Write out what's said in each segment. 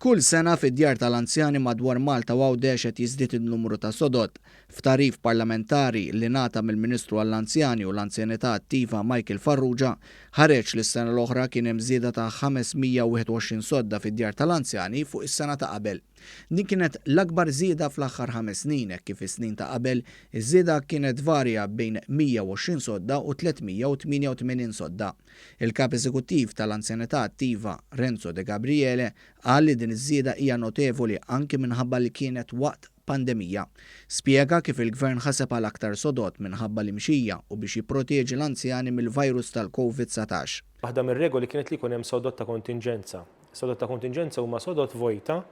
Kull sena fid-djar tal-anzjani madwar Malta u Għawdex qed jiżdied in-numru ta' sodod. F'tagħrif parlamentari li ngħata mill-Ministru għall-Anzjani u l-Anzjanità Attiva Michael Farrugia, ħareġ li s-sena l-oħra kien hemm żieda ta' 521 sodda fid-djar tal-anzjani fuq is-sena ta' qabel. Din kienet l-akbar żieda fl-aħħar ħames snin hekk kif is-snin ta' qabel iż-żieda kienet tvarja bejn 120 sodda u 388 sodda. Il-Kap Eżekuttiv tal-Anzjanità Attiva, Renzo Degabriele, qal li din iż-żieda hija notevoli anki minħabba li kienet waqt pandemija. Spjega kif il-Gvern ħaseb għal aktar sodod minħabba l-imxija u biex jipproteġi l-anzjani mill-virus tal-Covid 19. Waħda mir-regoli kienet li jkun hemm sodod ta' kontinġenza. Sodod ta' kontinġenza huma sodod vojta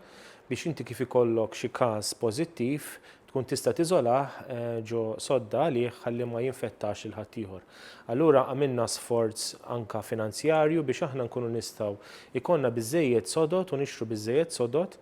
biex inti kif ikollok xi każ pożittiv tkun tista' tiżolah ġo sodda għalih ħalli ma jinfettax lil ħaddieħor. Allura għamilna sforz anka finanzjarju biex aħna nkunu nistgħu jkollna biżżejjed sodod u nixtru biżżejjed sodod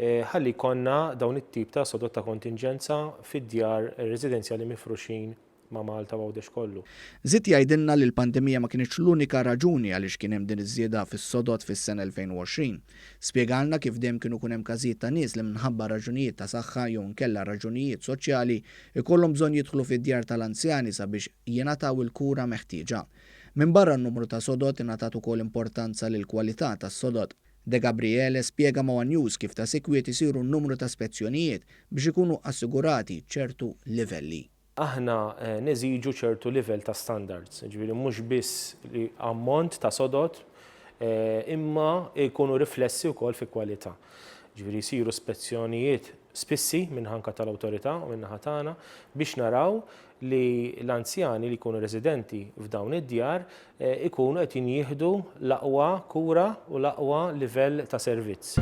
ħalli jkollna dawn it-tip ta' sodod ta' kontinġenza fid-djar residenzjali mifruxin ma' Malta u Għawdex kollu. Żied jgħidilna li l-pandemija ma kinitx l-unika raġuni għaliex kien hemm din iż-żieda fis-sodod fis-sena 2020. Spjegalna kif dejjem kienu jkun hemm każijiet ta' nies li minħabba raġunijiet ta' saħħa jew inkella raġunijiet soċjali jkollhom bżonn jidħlu fid-djar tal-anzjani sabiex jingħataw il-kura meħtieġa. Minbarra n-numru ta' sodod ingħatat ukoll importanza lill-kwalità tas-sodod. Degabriele spjega ma' one News kif ta' sikwit isiru numru ta' spezzjonijiet biex ikunu assigurati ċertu livelli. Aħna neżiġu ċertu livell ta' standards, jiġifieri mhux biss li ammont ta' sodod imma jkunu riflessi wkoll fi kwalità. Jiġifieri jsiru spezzjonijiet spissi minn anke tal-awtorità u min-naħa tagħna biex naraw li l-anzjani li jkunu residenti f'dawn id-djar ikunu qed jieħdu l-aqwa kura u l-aqwa livell ta' servizz.